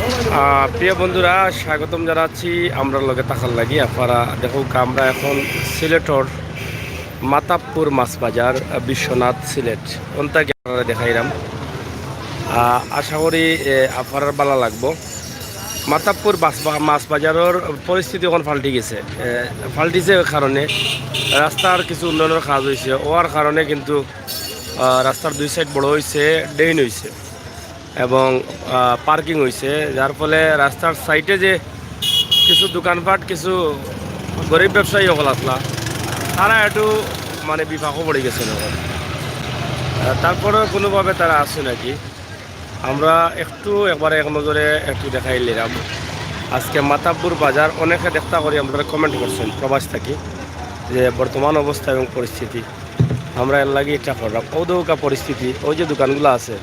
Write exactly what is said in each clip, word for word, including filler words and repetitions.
আহ, প্রিয় বন্ধুরা, স্বাগতম জানাচ্ছি আমরার লগে থাকার লাগি। আপনারা দেখউক্কা, আমরা এখন সিলেটর মাতাবপুর মাছ বাজার, আহ, বিশ্বনাথ সিলেট, অন থাকি আপনারারে দেখাইরাম। আহ, আশা করি, এ, আপনারার ভালা লাগবো। মাতাবপুর মাছ বা-, মাছ বাজারর পরিস্থিতি এখন পাল্টি গেছে। এ, পাল্টিছে কারণে রাস্তার কিছু উন্নয়নর কাজ অইছে, অওয়ার কারণে কিন্তু, আহ, রাস্তার দুই সাইড বড় অইছে, ড্রেন অইছে। এবং, আহ, পার্কিং অইছে, যার ফলে রাস্তার সাইডে যে কিছু দোকানপাট, কিছু গরিব ব্যবসায়ী অকল আছলা, তারা একটু মানে বিপাকও পড়ি গেছে অখন। আহ, তারপরেও কোনোভাবে তারা আছে নাকি, আমরা একটু একবারে এক নজরে একটু দেখাইলিরাম। আজকে মাতাবপুর বাজার অনেকে দেখতা করি আপনারা কমেন্ট করছেন প্রবাস থাকি যে বর্তমান অবস্থা এবং পরিস্থিতি। আমরা এর লাগি ইটা করলাম। অউ দেখউক্কা পরিস্থিতি, অউ যে দোকানগুলা আছে,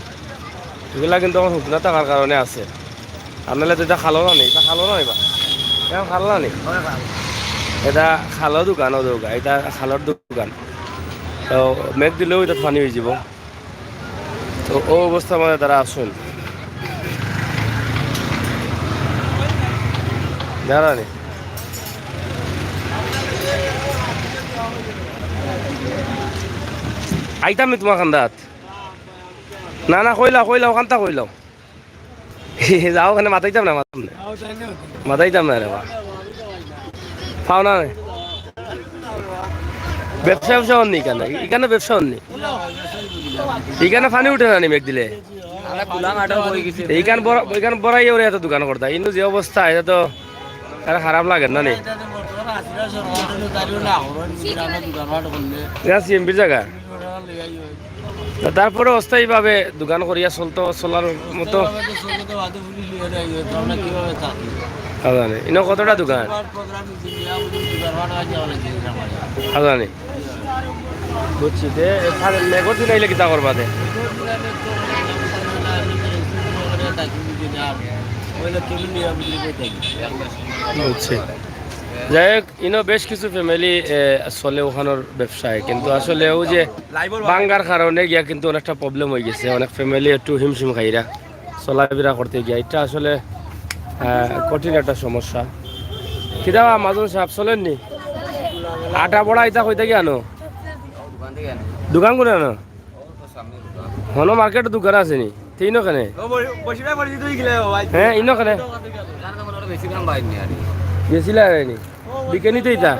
ইগুলা কিন্তু অখন হুকনা থাকার কারণে আছে। আর নাইলে তো ইটা খালো না নি, ইটা খালো না নি বা? ইটা খালো না নি? ইটা খালো দোকান, অউ দেখউক্কা, ইটা খালর দোকান। তো মেঘ দিলেও ইটা পানি অইযিবো। তো অউ অবস্থার মাঝে তারা আছইন। দাঁড়ানি। আইতাম নি তুমার কান্দাত। না, না, কইলাও, কইলাও, কান্তা কইলাও। যাও, অখানে মাতাইতাম না, মাতাইতাম না। মাতাইতাম না রে বা। পাও না রে। ব্যবসা, ব্যবসা অর নি ইখানো? ইখানো ব্যবসা অর নি? ইখানো পানি উঠে না নি মেঘ দিলে? ইখান বড়, ইখান বড়াই ওরে এত দোকান করতা। ইনো যে অবস্থা, ইটা তো আর খারাপ লাগে না নি? ইটা সিএমপির জাগা। তো তারপরে অস্থায়ীভাবে দোকান করিয়া চলতো, চলার মতো। আজানি, ইনো কতটা দোকান? আজানি। বুঝছি, তে, এ, স্যার, মেঘর দিন আইলে কিতা করবা তে? বুঝছি। যাই হোক, ইনো বেশ কিছু ফ্যামিলি, এ, চলে অখানোর ব্যবসায়, কিন্তু আসলে অউ যে ভাঙ্গার কারণে গিয়া কিন্তু অনেকটা প্রবলেম অই গেছে, অনেক ফ্যামিলি একটু হিমশিম খাইরা চলাফিরা করতে গিয়া। ইটা আসলে, আহ, কঠিন একটা সমস্যা। কিতা বা মাজন সাব, চলের নি? আটা বড়া ইতা কই থাকি আনো? দোকান কুনে আনো? হনো মার্কেটো দোকান আছে নি? তে ইনো কেনে? হ্যাঁ, ইনো কেনে? গেছিলা আর নি? বিকে নি তো ইতা?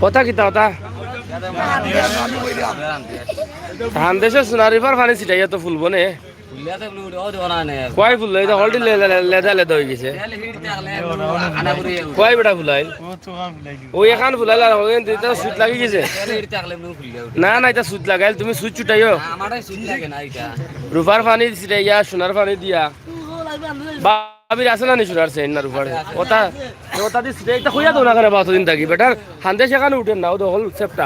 কথা কিতা কথা? হান্দেশে সোনা রুফার পানি ছিটাইয়া তো ফুলবো নে। কুয়াই ফুললো, ইতা হলটি লে-, লে-, লেদা লেদা অই গেছে। কুয়াই বেটা ফুলাইল। অউ এখান ফুলাইল আর অখান ইতা সুত লাগি গেছে। না, না, ইতা সুত লাগাইল, তুমি সুত ছুটাইও। রুফার পানি ছিটাইয়া, সোনার পানি দিয়া। ভাবির আছে না নি সোনার চেইন না রুফার? ওটা, ওটা দি ছিটাই, ইতা কইয়া দেও না কেনে বা অতদিন থাকি। বেটার হান্দেশ এখানো উঠের না, অউ তো হল সেপটা।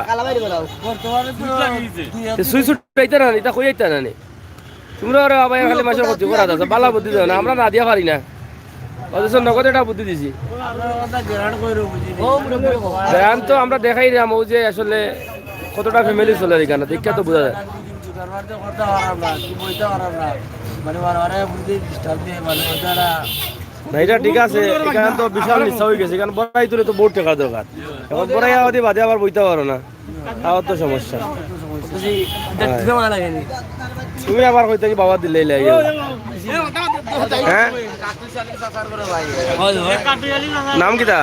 তে সুই ছুটাইতা না নি, ইতা কইয়া দিতা না নি। তুমরা ওরে বাবা, খালি মানষর ক্ষতি করা যাচ্ছে, বালা বুদ্ধি দেও না, আমরা না দিয়া পারি না। অথচ নগদ একটা বুদ্ধি দিছি। গ্রান্ট তো আমরা দেখাইরাম, অউ যে আসলে কতটা ফ্যামিলি চলে ইখানো, দেখিয়া তো বুঝা যায়। না, ইটা ঠিক আছে, ইখান তো বিশাল নিশা অই গেছে, ইখান বড়াই তুলে তো বউত টেকার দরকার। অখন বড়াইয়া অদি বাদে আবার বইতা পারো না। তাও তো সমস্যা। দেখতে তো ভালা লাগেনি। তুমি আবার কই থাকি বাবা দিলে ইলা আইয়া? হ্যাঁ? নাম কিতা?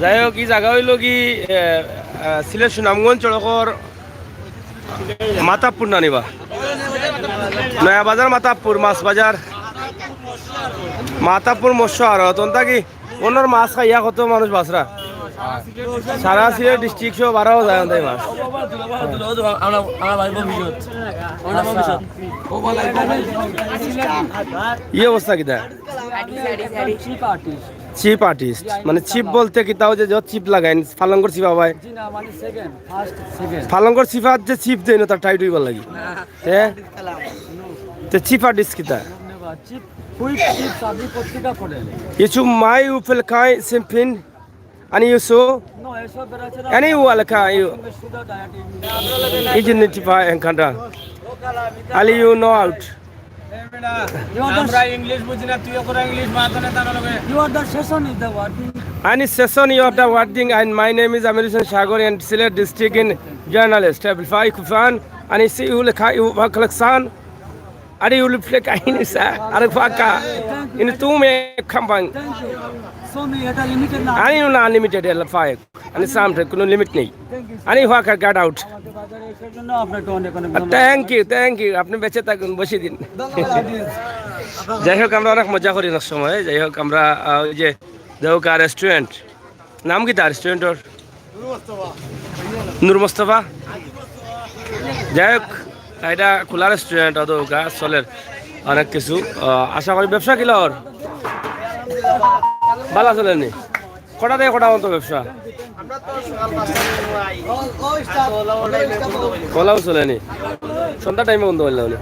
যাই হোক, ই জাগা অইলো কি, এ, এ, সিলেট সুনামগঞ্জ সড়কর মাতাবপুর না নি বা? নয়া বাজার মাতাবপুর, মাছ বাজার। মাতাবপুর মৎস্য আড়ত, অন থাকি অনর মাছ খাইয়া কত মানুষ বাঁচরা। সারা সিলেট ডিস্ট্রিক্ট সহ বারাও যায় অন থাকি মাছ। ই অবস্থা কিতা? চিপ আর্টিস্ট, মানে চিপ বলতে কিতা অউ যে যত চিপ লাগাইন, ফালঙ্গর চিপ আবায়। জি না, মানে সেকেন্ড, ফার্স্ট, সেকেন্ড। ফালঙ্গর চিপাত যে চিপ দেইন, তার টাইট অইবার লাগি। হ্যাঁ? তে চিপ আর্টিস্ট কিতা? ধন্যবাদ। চিপ, হুইপ চিপ, আপনি পত্রিকা পড়েন। ইসু মাই উফেল কাই সিম্পিন, আনি issue. Any you are like, uh, you, you need to buy and control. Ali, you know out. আমরা ইংলিশ বুঝি না, তুই ওকে ইংলিশ মাতো না, তার লগে। You are the session is the working. Ani session you are the working, and my name is Amir Hussain Sagar and Sylhet district in journalist. Abdul Faik Kufan, ani si you like you work like son. Ani you play kaini sa. Ani faka. Ini tu me kampang. Thank you. So me hata limited na. Ani you na limited la Faik. Ani samte কোনো লিমিট নেই। Ani ফাকা, get out. আমাদের বাজারে এসে জন্য আপনাকে অনেক অনেক ধন্যবাদ। Thank you, thank you. আপনি বেঁচে থাকুন, বসে দিন। ধন্যবাদ, audience। যাই হোক, আমরা অনেক মজা করি অনেক সময়। যাই হোক, আমরা, আহ, ওই যে দেউকা রেস্টুরেন্ট, নাম কিতা রেস্টুরেন্টর? নূর মোস্তফা। যাই হোক, এটা খোলা রেস্টুরেন্ট, অত ওকা চলের অনেক কিছু। আহ, আশা করি ব্যবসা কিলা ওর? ভালা চলেনি? কটা থাকি কটা পর্যন্ত ব্যবসা? আমরা তো সকাল পাঁচটা থেকে আই। ওলাও চলেনি? সন্ধ্যা টাইমে বন্ধ করলে উনি?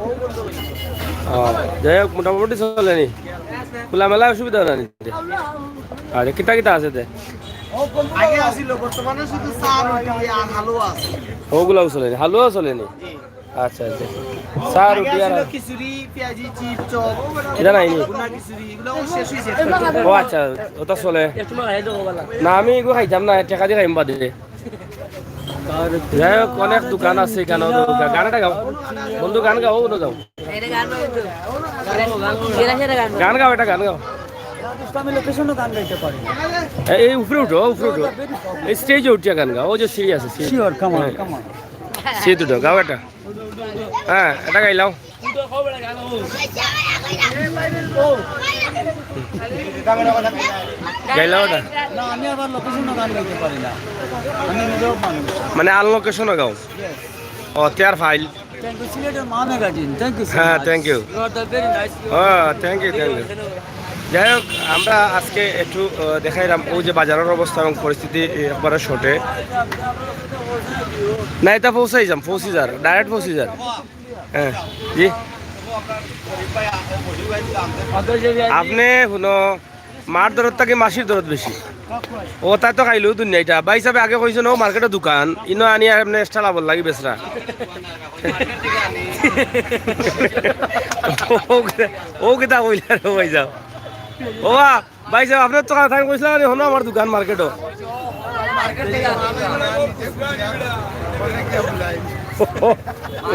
ও, যাই হোক, মোটামুটি চলেনি? খোলামেলা অসুবিধা না নি? আরে, কিতা কিতা আছে তে? আগে আছিল, বর্তমানে শুধু চা, রুটি আর হালুয়া আছে। ওগুলাও চলেনি, হালুয়াও চলেনি? আচ্ছা, আচ্ছা। চা, আগে রুটি আর আছিল খিচুড়ি, পেঁয়াজি, চিপ, চপ, এটা নাই নি? ভুনা খিচুড়ি, এগুলো শেষ হয়েছে। ও আচ্ছা, ওটা চলে। না, আমি এগুলো খাইতাম না, টাকা দিয়ে খাইম বাদে। যাই হোক, অনেক দোকান আছে এখানে, অত দোকান। গান এটা গাও। বন্ধু, গান গাও, অন্য গাও। গান গাও, এটা গান গাও। আমি লোকেশনও গান গাইতে পারি। এই, এই উপরে উঠো, উপরে উঠো। এই স্টেজে উঠিয়া গান গাও, ওই যে সিঁড়ি আছে, সিঁড়ি। Sure, come on, হ্যাঁ। Come on। সিঁড়ি উঠো, গাও এটা। হ্যাঁ, এটা গাইলাও। গাইলাও এটা। না, আমি আবার লোকেশনও গান গাইতে পারি না। আমি নিজেও মানুষ। মানে আনলোকেশনও গাও? Yes। ও, তে আর ফাইল। Thank you, সিলেটের মা ম্যাগাজিন। Thank you so হ্যাঁ, much। Thank you। You are the very nice। হ্যাঁ, thank you, thank you। যাই হোক, আমরা আজকে একটু, আহ, দেখাইলাম ওই যে বাজারের অবস্থা এবং পরিস্থিতি, এ, একবারে শর্টে। না, এটা পৌঁছাই যাম, পৌঁছি যার, direct পৌঁছি যার। হ্যাঁ, জি। আপনি হুনো, মার দরদ থাকি মাসির দরদ বেশি। ও তাই তো খাইলো দুনিয়া এটা। ভাই সাহেব আগে কইছেন, ও মার্কেটে দোকান, ইনো আনি আর এমনি এক্সট্রা লাভর লাগি বেচরা। ও, ও কিতা কইলা রে ভাই সাহেব? ও বা, ভাই সাহেব, আপনার তো কথা আমি কইছিলাম, হুনো আমার দোকান মার্কেটও।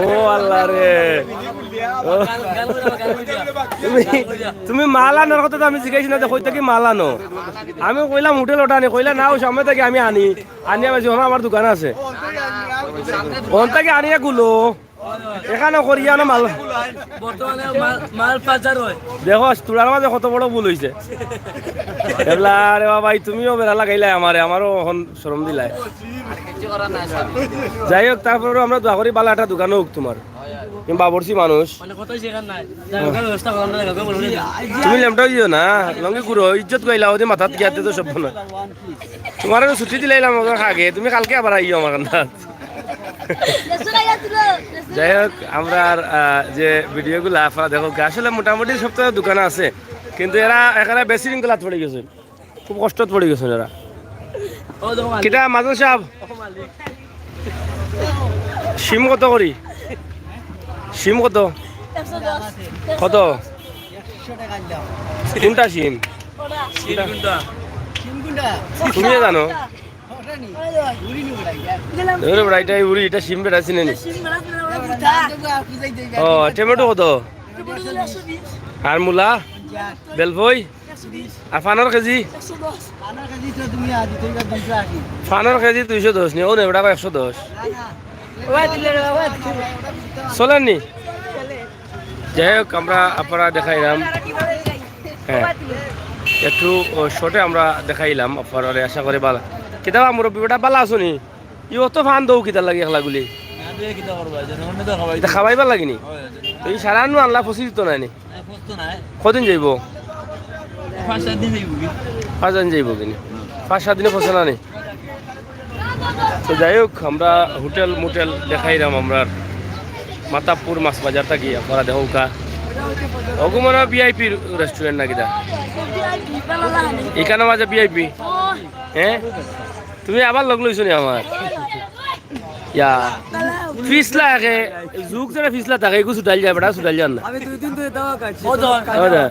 ও আল্লাহ রে। ও। তুমি, তুমি মাল আনার কথা তো আমি জিজ্ঞাসি না যে কই থাকি মাল আনো। আমি কইলাম হোটেল ওটা আনি, কইলা না, ওই সামনে থাকি আমি আনি। আনি আমি হুনো আমার দোকান আছে। ওখান থাকি আনিয়া গুলো। এখানে করিয়া না মাল। বর্তমানে মাল, মাল পাচার হয়। দেখো, তুলার মাঝে কত বড় ভুল হইছে। এবলা, আরে বাবা, এই তুমিও বেড়া লাগাইলাই আমারে, আমারও এখন শরম দিলাই। যাই হোক, তারপরেও আমরা দোয়া করি, ভালা একটা দোকান হোক তোমার। তুমি বাবুর্চি মানুষ। মানে, কত সেখান নাই। যাই হোক, ব্যবস্থা করো, আমরা যাই হোক, বলে দিই। তুমি লেমটা হইও না, লঙ্গি ঘুরো, ইজ্জত গাইলা, ওদের মাথাত গিয়াতে তো সব না। তোমার আমি ছুটি দিলাইলাম ওদের আগে, তুমি কালকে আবার আইও আমার কান্দাত। যাই হোক, আমরা আর, আহ, যে ভিডিওগুলো আপনারা দেখো, আসলে মোটামুটি সব তো দোকান আছে, কিন্তু এরা এখানে বেশি দিন গোলাত পড়ে গেছে, খুব কষ্টত পড়ে গেছে এরা। কিতা মাজন সাহেব? শিম কত করি? শিম কত? একশো দশ। কত? কোনটা শিম? ওটা। শিম কোনটা? শিম কোনটা? তুমি জানো? ওটা নি? ওটা নি? ওরে বেটা, এটা উড়ি, এটা শিম বেটা চিনে নি। শিম বেটা চিনে, ওটা বুঝা। ও, টমেটো কত? টমেটো হলো একশো বিশ। আর মূলা? পঞ্চাশ। বেলফই? একশো বিশ। আর ফানর কেজি? একশো দশ। ফানর কেজি তো তুমি আজ দিতে হইবা দুইশো আশি। ফানর কেজি দুইশো দশ নি, ও নে, ওটা একশো দশ। না, না। ওই দিলে রে বাবা, দিলে। চলেন নি? যাই হোক, আমরা আপনারা দেখাইলাম। হ্যাঁ, একটু, ও, শর্টে আমরা দেখাইলাম আপনারারে, আশা করি ভালা। কিতাবা মুরব্বি বেটা ভালা আছো নি? ই অত ফান দৌ কিতার লাগি একলা গুলি? না, দে কিতা করবা? জনগণে তো খাওয়াই এটা খাওয়াইবার লাগি নি? খাওয়াই। তো ই সারা নু আনলা ফসি দিত না নি? না, ফসতো না। কদিন যাইব? পাঁচ সাত দিন যাইব কি? পাঁচ দিন যাইব কি নি? পাঁচ সাত দিনে ফসে না নি? তো যাই হোক, আমরা হোটেল মোটেল দেখাইলাম, আমরা মাতাপুর মাছ বাজার থাকি, আপনারা দেখো কা। ওগু মনে হয় ভিআইপি রেস্টুরেন্ট নাকি দা? এখানে মাঝে ভিআইপি? হ্যাঁ? তুমি আবার লগ লইছো নি আমার? ইয়া। ফিছলা একে, যুগ যেটা ফিছলা থাকে, এগু ছুটাইল যায়, বেটা ছুটাইল যায় না। আমি দুই দিন ধরে দাওয়া খাচ্ছি। ও তো। ও দে।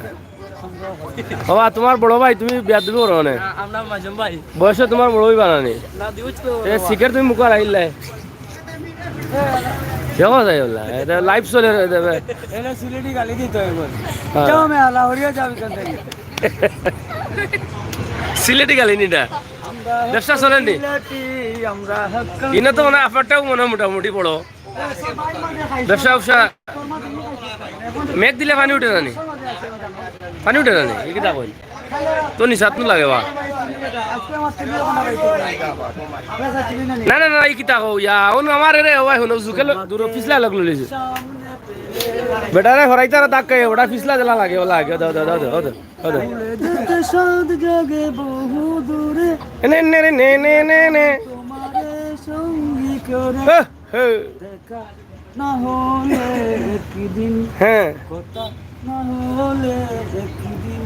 বাবা, তোমার বড় ভাই, তুমি বিয়া দিবি করো মানে? আমরা মাজুম ভাই। বয়সে তোমার বড় ভাই বানানি। না, দিউজ তো এ, বাবা। সিগারেট তুমি মুখে রাখিলাই। দেখো যাই বললা, এটা লাইভ চলে রে, দেবে। এটা সিলেটি গালি দিতে হবে বল। হ্যাঁ। যাও, আমি আলা হরিয়া যাও এখান থেকে। সিলেটি গালি নিটা। ব্যবসা চলেন নি? সিলেটি, আমরা হাক্কানি। ইনো তো মনে হয় আপনারটাও মনে হয় মোটামুটি বড়। ব্যবসা, ব্যবসা। মেঘ দিলে পানি উঠে না নি? পানি উঠে না নি? ই কিতা কইন? তো নিচাত নু লাগে বা। না, না, না, ই কিতা কও? ইয়া, অনু আমার এরে, ও ভাই, হুনো, জুকে ল-, দূর ফিছলা লগ লইছে। বেটারে হরাইতারা ধাক্কা, ওটা ফিছলা দিলা লাগে, ওলা লাগে, দাও, দাও, দাও, দাও, দাও, দাও। এনে, এনে, রে, নে, নে, নে, নে। হ্যাঁ। না হলে একদিন হ্যাঁ। কথা না হলে একদিন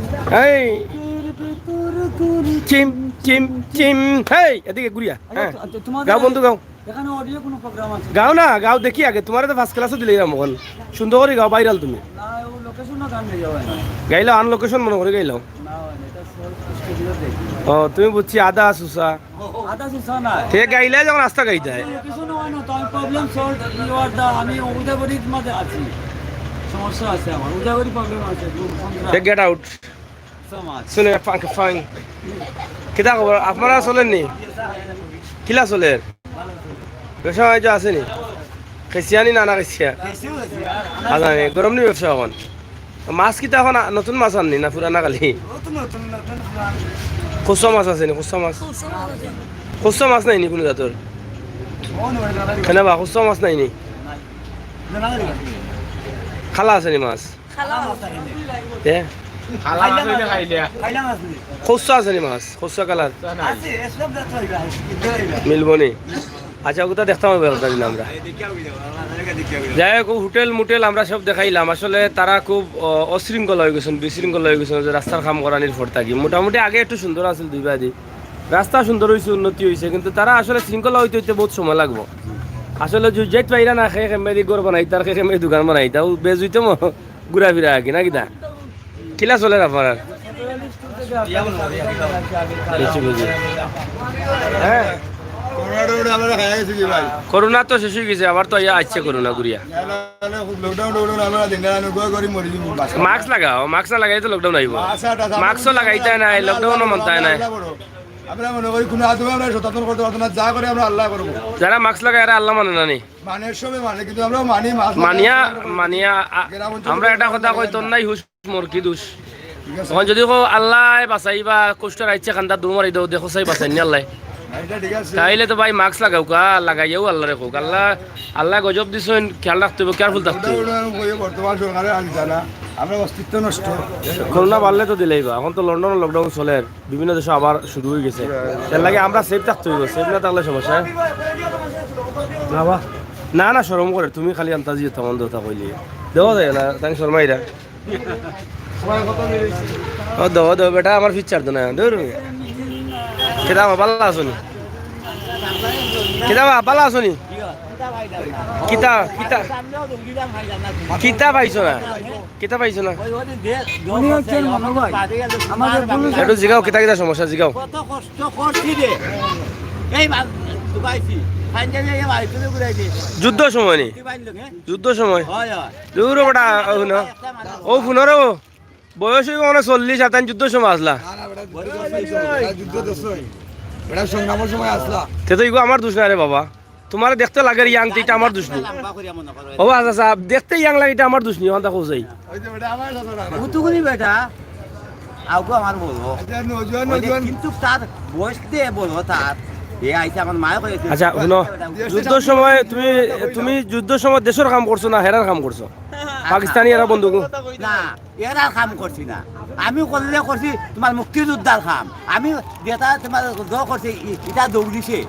এই। বুকের ভেতর করি চিম, চিম, চিম। হেই, এদিকে ঘুরিয়া। আচ্ছা, হ্যাঁ। তো, তো তোমাদের গাও বন্ধু, গাও। এখানে অডিও কোনো প্রোগ্রাম আছে? গাও না, গাও দেখি আগে। তোমারে তো ফার্স্ট ক্লাসও দিলাইরাম অখন। সুন্দর করি গাও, ভাইরাল তুমি। না, ও লোকেশন না গান গাইলে হয় না। গাইলাও, আন লোকেশন মনে করি গাইলাও। না, হয় না, এটা সব স্টুডিও দেখি। ও, তুমি বুঝছি আদা সুসা। আদা সুসা না। তে গাইলে যখন আস্তা গাইতে হয়। লোকেশন হয় না, তো আমি problem solve, you are the, আমি উদয়গুড়ির মাঝে আছি। সমস্যা আছে আমার, উদয়গুড়ি প্রবলেম আছে। তে গেট আউট। So much। শুনে ফাং ফাং। কিতা খবর? আপনারা চলেন নি? কিলা চলের? ব্যবসা বাণিজ্য আছে নি? খেসিয়ানি না, না খেসিয়া? খেসিও আছে। আচ্ছা, এই গরম নি ব্যবসা অখন? মাছ কিতা অখন আ-, নতুন মাছ আননি না পুরানা খালি? নতুন, নতুন, নতুন, পুরান। খুচরা মাছ আছে নি? খুচরা মাছ? খুচরা মাছ নাই নি কোনো জাতর? কেনে বা খুচরা মাছ নাই নি? নাই। না, না, না। খালা আছে নি মাছ? খালা মাছ থাকে নি? এ? খালা মাছ অইলে খাইলে। খাইলা মাছ নি? খুচরা আছে নি মাছ? খুচরা কালার? আছে, এসব জাত অইবে, আছে, কিন্তু অইবে। মিলবো নি? আচ্ছা, ওগুতা দেখতাম অইবো একটা দিন আমরা। যাই হোক, হোটেল মোটেল আমরা সব দেখাইলাম। আসলে তারা খুব, অ, অশৃঙ্খল অই গেছইন, বিশৃঙ্খল অই গেছইন, যে রাস্তার কাম করানির পর থাকি। মোটামুটি আগে একটু সুন্দর আছিল দুই বাদি। রাস্তা সুন্দর অইছে, উন্নতি অইছে, কিন্তু তারা আসলে শৃঙ্খলা অইতে অইতে বউত সময় লাগবো। আসলে জুইজাইত পাইরা না, কে কেমনে দি ঘর বানাইতা, আর কে কেমনে দি দোকান বানাইতা, ও বেজুইতে ম-, ঘুরাফিরা আর কি, না কিতা? কিলা চলের আপনার? বুঝছি, বুঝছি। হ্যাঁ? করোনা তো শেষ অই গেছে, আবার তো ইয়া আইছে করোনা ঘুরিয়া। লকডাউন, লকডাউন, আমরা দিন রাত করে মরি যাইবো। মাস্ক লাগাও, মাস্ক না লাগাইলে তো লকডাউন আইবো। মাস্কও লাগাইতায় নায়, লকডাউনও মানতায় নায়। আমরা মনে করি কোনো আদমে আমরা শতাতন করতে পারতো না, যা করে আমরা আল্লায় করবো। যারা মাস্ক লাগায়, এরা আল্লা মানে না নি? মানে সবে মানে, কিন্তু আমরা মানি মাস্ক মানিয়া, লাগাই। মানিয়া, আ-, গ্রাম অঞ্চলে আমরা একটা কথা কই, তোর নাই হুশ, মোর কি দোষ? ঠিক আছে। তখন যদি কও, "আল্লায় বাঁচাইবা, কষ্ট রাইছে খান্দা দৌড় মারি দেও, দেখো চাই বাঁচাইন নি আল্লায়।" এটা ঠিক আছে। তাইলে তো ভাই মাস্ক লাগাউক্কা, লাগাইয়াউ আল্লারে কউক। আল্লা, আল্লায় গজব দিছইন, খেয়াল রাখতে অইবো, কেয়ারফুল থাকতে অইবো। লকডাউন অইবো, বর্তমান সরকারে আনি জানা, আমরা অস্তিত্ব নষ্ট। করোনা বাড়লে তো দিলাইবা, অখন তো লন্ডনও লকডাউন চলের। বিভিন্ন দেশো আবার শুরু অই গেছে। এর লাগি আমরা সেফ থাকতে অইবো, সেফ না থাকলে সমস্যা। বাবা। না, না, শরম করে, তুমি খালি আন্তাজি তেমন কথা কইলে। দেখো যায় না, তাই শরমাইরা। ও দো, ও দো, বেটা, আমার ফিচার তো না, দূর। কিতা বা, ভালা আছো নি? কিতা বা, ভালা আছো নি? কিতা, কিতা, কিতা পাইছো না? কিতা পাইছো না? উনি হচ্ছেন মনোভাই। আমাদের পুলিশ একটু জিগাও, কিতা কিতা সমস্যা জিগাও। কত কষ্ট করছি রে। এই বা-, ঢুকাইছি। ফাইনালি এই বাড়ি তুলে ঘুরাইছি। যুদ্ধর সময় নি? কি বাইন লোক, হ্যাঁ? যুদ্ধর সময়? হয়, হয়। দূর বেটা, ও হুনো। ও হুনো রে, ও। বয়স অইবো মানে চল্লিশ, আর তাইন যুদ্ধর সময় আছলা। না, না, বেটা, যুদ্ধ করছে, বেটা, যুদ্ধ করছে। বেটা, সংগ্রামর সময় আছলা। তে তো ইগু আমার দোষ না রে বাবা। তুমারে দেখতে লাগের ইয়াং, তে ইটা আমার দোষ নি। লম্বা করিয়া মনে করো। ও আচ্ছা, আচ্ছা, দেখতে ইয়াং লাগে, ইটা আমার দোষ নি, অখন তা কও যাই। ওই যে বেটা, আমার কথা না। উতুগুনি বেটা, আউগো আমার বড়। আচ্ছা, নজওয়ান, ওই যে নজওয়ান। কিন্তু তার বয়স দে বড় তার। এ আইছে আমার মায়ে কইছে। আচ্ছা, হুনো, যুদ্ধর সময় তুমি, তুমি যুদ্ধর সময় দেশর কাম করছো না হেরার কাম করছো? পাকিস্তানি এরা বন্দুক। না, এরার কাম করছি না। আমি করলে করছি তুমার মুক্তিযোদ্ধার কাম। আমি যেটা তুমার দ করছি, ই-, ইটা দৌড়িছে।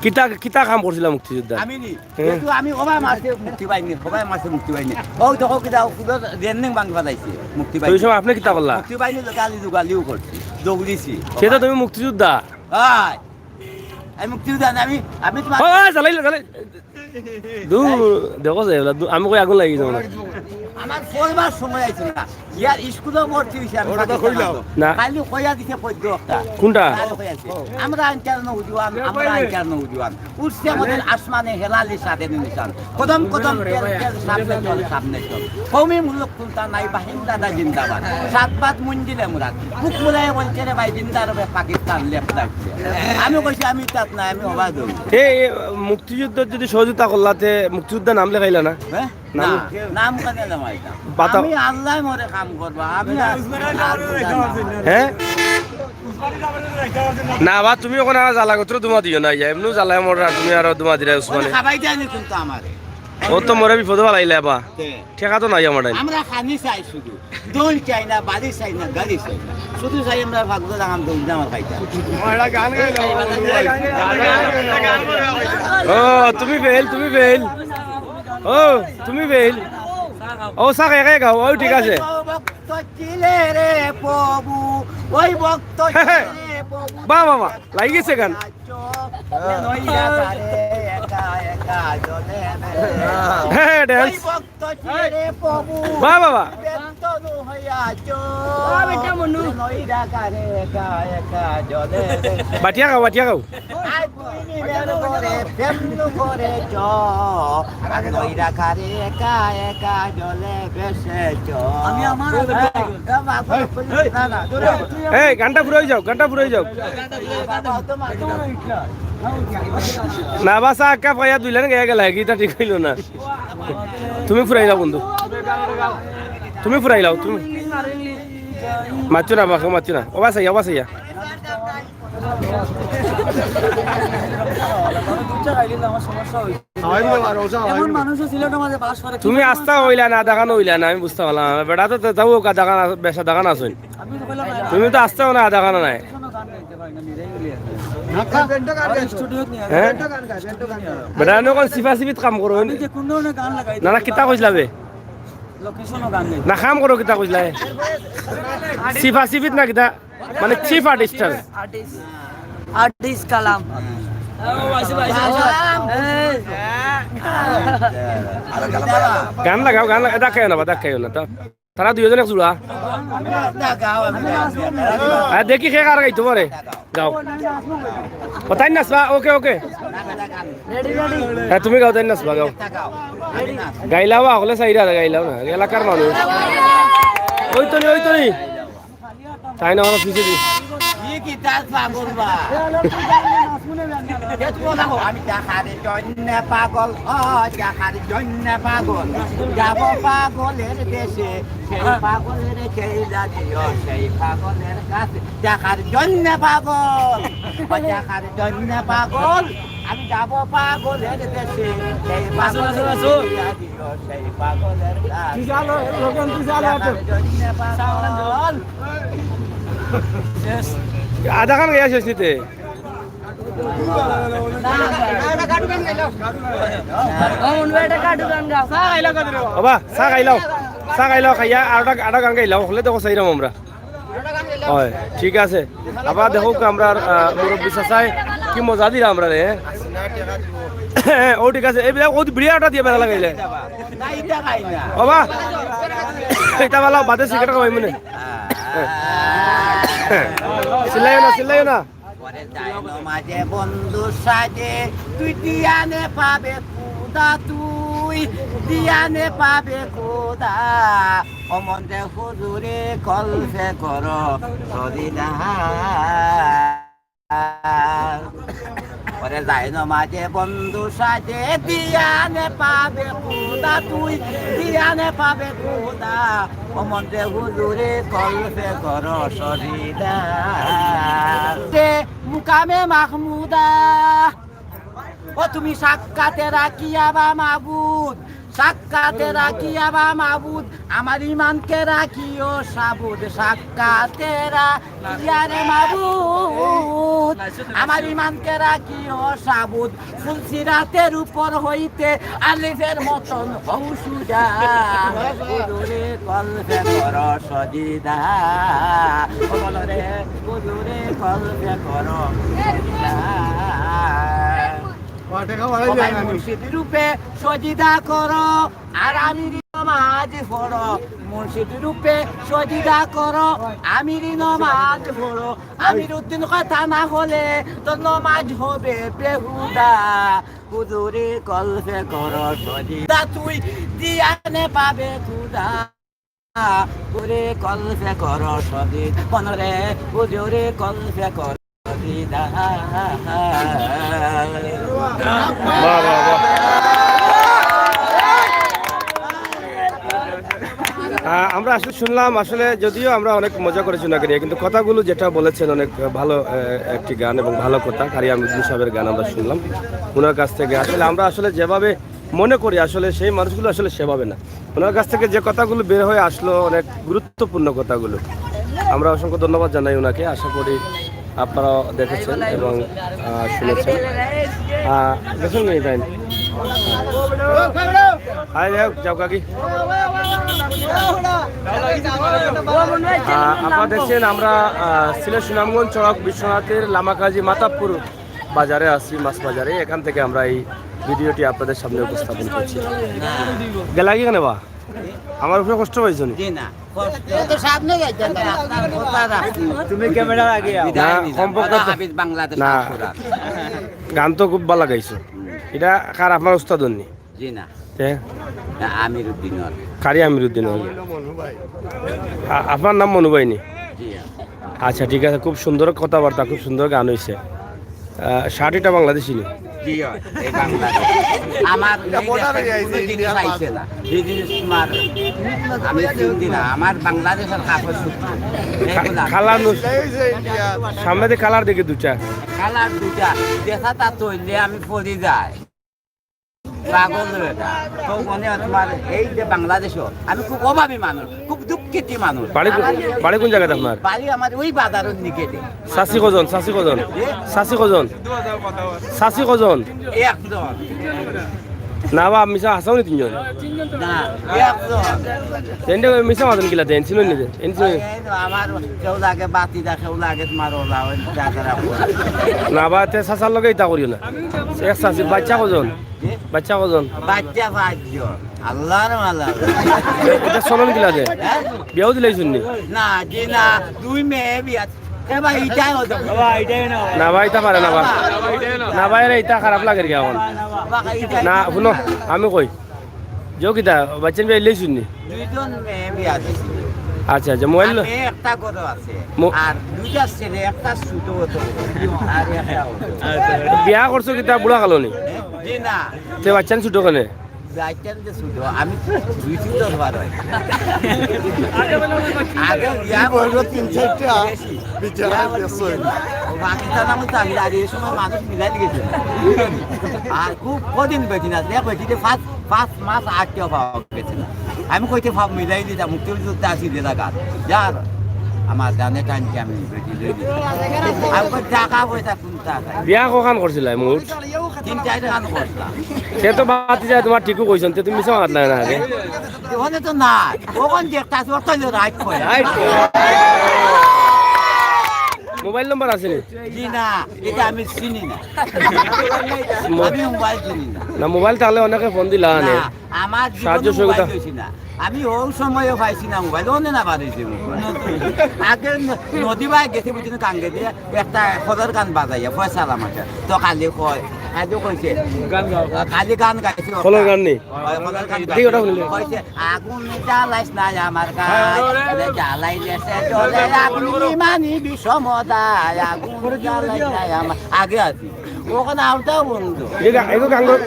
কিতা, কিতা কাম করছিলা মুক্তিযোদ্ধা? আমি নি, হ্যাঁ। যেহেতু আমি ওবায় মারছে মুক্তি বাহিনী, ওবায় মারছে মুক্তি বাহিনী। ও দেখো কিতা, ও কুদো রেন্ডিং ভাঙি ফালাইছে মুক্তি তো ওই বাহিনী। সময় আপনি কিতা করলা? মুক্তি বাহিনী গালি দুগালিও করছি, দৌড়িছি। সে তো তুমি মুক্তিযোদ্ধা। হয়। আমি মুক্তিযোদ্ধা না, আমি, আমি তোমার ওই, ওই, জ্বালাইলে, জ্বালাই। দূর, দেখো যে, এগুলা দূর, আমি কই আগুন লাগি যাবো না। আমার পড়বার সময় আইছে না। ইয়ার স্কুলে ভর্তি হইছে, আমি ওটা তো সাথে কইলাম। সাথে। না। খালি কইয়া দিছে পদ্য একটা। কোনটা? খালি কইয়া দিছে। আমরা আনচার নৌজওয়ান, আমরা আনচার নৌজওয়ান। উঠছে আমাদের আসমানে হেলালি সাদের নিশান। কদম কদম তেল তেল সামনে চল, সামনে চল। কওমি মুলুক তুলতা নাই, বাহিন দাদা জিন্দাবাদ। সাত বাত মঞ্জিলে মুরাদ। বুক মুলায় বলছে রে ভাই, জিন্দা রবে পাকিস্তান, লেফট রাইট। আমি কইছি, আমি তাত নাই, আমি হবা দৌড়। এ, এ, মুক্তিযুদ্ধর যদি সহযোগিতা করলাতে মুক্তিযোদ্ধা নাম লেখাইলা না? হ্যাঁ? নাম না, নাম কেনে লেখাইতাম? বাতা- আমি আল্লাহ মরে কাম করবা, আমি আর হ্যাঁ? না বা, তুমি ওখানে আর জ্বালা করতে দুমা দিও না, ইয়া, এমনিও জ্বালায় মররা, তুমি আরো দুমা দিরা উসমানে। খাবাই দেয়নি কিন্তু আমারে। ও তো মরে বিপদে ফালাইলে বা। তে। ঠেকা তো নাই আমার টাইম। আমরা খানি চাই শুধু। দই চাই না, বাড়ি চাই না, গাড়ি চাই না। শুধু চাই আমরা ভাগ্য লাগাম দই না আমার খাইতে। ও, তুমি ফেল, তুমি ফেল। ও, তুমি ফেল। ও, চা খাই খাই খাও, ও ঠিক আছে। ভক্ত ছিলে রে প্রভু, ওই ভক্ত ছিলে রে প্রভু। বাহ, বাহ, বাহ, লাগি গেছে গান। নইরা কারে একা একা জলে রে। হ্যাঁ, ওই dance। ভক্ত ছিলে রে প্রভু। বাহ, বাহ, বাহ। বেদন হইয়া চো। বাহ, বেটা মনু। নইরা কারে একা একা জলে রে। বাটিয়া খাও, বাটিয়া খাও। আই তুই নিবেন করে, প্রেম করে চ। আর নইরা কারে একা একা জলে ভেসে চ। আমি আমার না, না, দূরে। এই, গানটা পুরাই যাও, গানটা পুরাই যাও। না, বাসা আক্কা পাইয়া দুই লাইন গেয়া গেলা, গীতা ঠিক হইল না। তুমি ফুরাই যাও বন্ধু, তুমি ফুরাই যাও, তুমি মাতছো না, আমাকে মাতছো না। ও বাসাইয়া, ও বাসাইয়া। এমন মানুষও সিলেটের মাঝে বাস করে। তুমি আস্তা হইলা না, দেখানো হইলা না, আমি বুঝতে পারলাম না। বেটা তো তাও ওকা দেখান, বেশা দেখান আছইন। আমি তো কইলাম না, তুমি তো আস্তা না, দেখানো নাই। কোনো গান গাইতে পারি না, নিজেই বলি আর কি। স্টুডিওত নিয়ে হ্যাঁ? বেটা, এনে কোন সিফা সিফিত কাম করো? আমি যে কোন ধরনের গান লাগাই, না, না, কিতা কইছিলা বে? লোকেশনও গান গাই। না, কাম করো, কিতা কইছিলা? সিফা সিফিত না কিতা? মানে চিফ আর্টিস্ট আর আর্টিস্ট, আর্টিস্ট কালাম। গান লাগাও, গান লাগাও, এটা কেউ না, এটা কেউ না, তো তারা দুইজন এক জোড়া। আর দেখি কে কার গাইতো পারে, গাও। ও তাই নাচবা, ওকে, ওকে। হ্যাঁ, তুমি গাও, তাই নাচবা, গাও। গাইলাও, আগলে সাইডে গাইলাও না, এলাকার মানুষ। ওই তো নি, ওই তো নি। তাই না, আমার পিছে দি। ই কিতা পাগল বা? এ তুমি না, আমি দেখার জন্য পাগল, ও দেখার জন্য পাগল। যাব পাগলের দেশে, সেই পাগলের খেলা দিও, সেই পাগলের কাছে। দেখার জন্য পাগল, ও দেখার জন্য পাগল। আমি যাব পাগলের দেশে, সেই পাগলের খেলা দিও, সেই পাগলের কাছে। দেখার জন্য পাগল। আধা খান গেয়া শেষ নিতে। বাবা, চা খাইলাও, চা খাইলাও, খাইয়া আর একটা, আর একটা গান গাইলাও, হলে তো কসাইরাম আমরা। হয়, ঠিক আছে। আবার দেখো আমরা, আহ, মুরব্বী চাচায় কি মজা দিরা আমরা রে। ও ঠিক আছে, এই বিড়া, ও বিড়া ওটা দিয়ে বেড়া লাগাইলে। বাবা, এটা বালা বাদে সিগারেট খাওয়াই মনে। চিল্লাইও না, চিল্লাইও না। পরে যায় নমাজে বন্ধু সাজে, তুই দিয়ানে পাবে খুদা, তুই দিয়ানে পাবে খুদা। ও মন্ত্রে হুজুরে কলফে করো সরিদা। পরে যায় নমাজে বন্ধু সাজে, দিয়ানে পাবে খুদা, তুই দিয়ানে পাবে খুদা। ও মন্ত্রে হুজুরে কলফে করো সরিদা। তে মুকামে মাহমুদা, ও তুমি সাক্ষাতে রাখিয়া বা মাবুদ, সাক্ষাতে রাখিয়া বা মাবুদ, আমার ইমানকে রাখিও সাবুদ। সাক্ষাতে রাখিয়া রে মাবুদ, আমার ইমানকে রাখিও সাবুদ। ফুলসিরাতের উপর হইতে আলিফের মতন হও সুজা, হুজুরে কলবে করো সজিদা, ও বলো রে, হুজুরে কলবে করো সজিদা। ও ভাই, মুর্শিদ রূপে সজিদা করো, আর আমিরি নমাজ পড়ো। মুর্শিদ রূপে সজিদা করো, আমিরি নমাজ পড়ো। আমির উদ্দিন কথা না হলে তোর নমাজ হবে বেহুদা। হুজুরে কলবে করো সজিদা, তুই দিয়ানে পাবে খুদা। হুজুরে কলবে করো সজিদা, মনরে হুজুরে কলবে করো সজিদা। বাহ, বাহ, বাহ। আহ, আমরা আসলে শুনলাম, আসলে যদিও আমরা অনেক মজা করেছি ওনাকে নিয়ে, কিন্তু কথাগুলো যেটা বলেছেন অনেক ভালো, আহ, একটি গান এবং ভালো কথা। কারি আমিরুদ্দিন সাহেবের গান আমরা শুনলাম ওনার কাছ থেকে। আসলে আমরা আসলে যেভাবে মনে করি, আসলে সেই মানুষগুলো আসলে সেভাবে না। ওনার কাছ থেকে যে কথাগুলো বের হয়ে আসলো, অনেক গুরুত্বপূর্ণ কথাগুলো। আমরা অসংখ্য ধন্যবাদ জানাই ওনাকে। আশা করি আপনারা দেখেছেন এবং, আহ, শুনেছেন। আহ, দেখুন না, তাই না? আয় যাও, যাও কাকি। আহ, আপনারা দেখছেন, আমরা, আহ, সিলেট সুনামগঞ্জ সড়ক বিশ্বনাথের লামাকাজি মাতাবপুর বাজারে আছি, মাছ বাজারে। এখান থেকে আমরা এই ভিডিওটি আপনাদের সামনে উপস্থাপন করছি। গেলা কি কেনে বা? আমার উপরে কষ্ট পাইছো নি? জি না, কষ্ট। এ তো সামনে যাইতে না। আপনার কথা রাখছি। তুমি ক্যামেরার আগে আও। বিদায় না, নিলাম। কমপক্ষে আল্লাহ তো হাফিজ বাংলাদেশ না। গান তো খুব ভালা গাইছো। এটা কার, আপনার উস্তাদ নি? জি না। তে? না, আমিরুদ্দিন ওর। কারি আমিরুদ্দিন ওর। আ-, আপনার নাম মনু ভাই নি? জি। আচ্ছা, ঠিক আছে, খুব সুন্দর কথাবার্তা, খুব সুন্দর গান হইছে। আহ, শার্ট এটা বাংলাদেশি নি? জি, হয়, এই বাংলাদেশ। আমার এই দেশে কোনো জিনিস আইছে না। যে জিনিস তোমার, আমি চিনছি না। আমার বাংলাদেশের কাপড় চোপড়। কা-, এগুলা। কালার নু-, সামনে দিয়ে কালার দেখে দুটা। কালার দুটা। দেখা তা তৈলে আমি পড়ি যায়। পাগল রে বেটা। তো মনে হয় তোমার এই যে বাংলাদেশও, আমি খুব অভাবী মানুষ, খুব দুঃখিত মানুষ। বাড়ি কো-, আমার বাড়ি কোন জায়গাতে আপনার? বাড়ি আমার ওই বাজারের নিকেটে। চাচি কজন? চাচি কজন? এ? চাচি কজন? চাচি কজন? একজন। না বা, মিছা হাসাও নি তিনজন? না, একজন। তেনতে মিছা মাতইন কিলা তে, এনসিন নিজে, এনসিন। এই তো আমার কেউ লাগে বাতি দা, কেউ লাগে তোমার ওলা, ওই দাদারা। না বা, তে চাচার লগে ইতা করিও না। এক চাচি, বাচ্চা কজন? বাচ্চা কজন? বাচ্চা পাঁচজন। আল্লাহর মালা। এটা চলন কিলা যে? হ্যাঁ? বিয়াও দিলাইছইন নি? না, জি না, দুই মেয়ে বিয়া। এ ভাই, ইটাই হতো। না ভাই, ইতা পারে না বা। না ভাই রে, ইতা খারাপ লাগে রে এখন। বাবা, ইটাই না, হুনো, আমি কই। যে কিতা, বাচ্চা বিয়া দিলাইছইন নি? দুইজন মেয়ে বিয়া দিছি। আচ্ছা, আচ্ছা, মোবাইল আর লো- মেয়ে একটা ঘরো আছে। মো- আর দুইটা ছেলে, একটা ছোট হতো। আর একটা হতো। বিয়া করছো কিতা বুড়া কালো নি? জি না। তে বাচ্চা নি ছোট কেনে? বাচ্চা নি যে ছোট, আমি দুই তিন দশ বার হয়। আগে বিয়া বলবো তিন চারটা, বেশি। বিচার বিয়া বলবো বেশি। ও পাকিস্তান আমি চাকরি, আর এই সময় মানুষ মিলাই গেছে। আর খুব কদিন বেটি না, দেখ বেটি যে পাঁচ, পাঁচ মাস আটকে পাওয়া গেছে না। আমি কইতে ভাব মিলাই দিতাম, মুক্তিযুদ্ধ আসি যে জায়গা। যার আমার জানে টানছি আমি বেটি লই দিতাম। আমি কই টাকা পয়সা কোন টাকা? বিয়া কখান করছিলা মোট? তিন চাইর খান করছিলাম। সে তো বাদ যায়, তোমার ঠিকও কইছইন, তে তুমি মিছা মাত নাই না রে। ওখানে তো না, ওখান যে একটা আছে, ওর তো রাইট কয়। রাইট। মোবাইল নাম্বার আছে নি? জি না, এটা আমি চিনি না। মো- আমি মোবাইল চিনি না। না, মোবাইল তাহলে অনেকে ফোন দিলা আনে। না, আমার সাহায্য জীবনে সহযোগিতা। মোবাইল হইছে না। আমি ওই সময়ও পাইছি না মোবাইল, ওনে না বাড়িছে মোবাইল। আগে ন-, নদী বায় গেছে বুঝছেন কাঙ্গে দিয়ে একটা খোলার গান বাজাইয়া, ফয়সাল আমাকে। তো কালি কয়, আজও কইছে, গান গাও। কালি গান গাইছে। খোলার গান নি? হয়, খোলার গান কি ওটা গাইছে। শুনলে? কইছে, "আগুন জ্বালাইস না আমার গায়ে, জ্বালাইলে সে জ্বলে আগুন, ইমানি বিষম দায়, আগুন জ্বালাইস না আমার।" আগে আছি। ওখানে আওতাও বন্ধ। এগু গা-, এগু গাঙ্গর,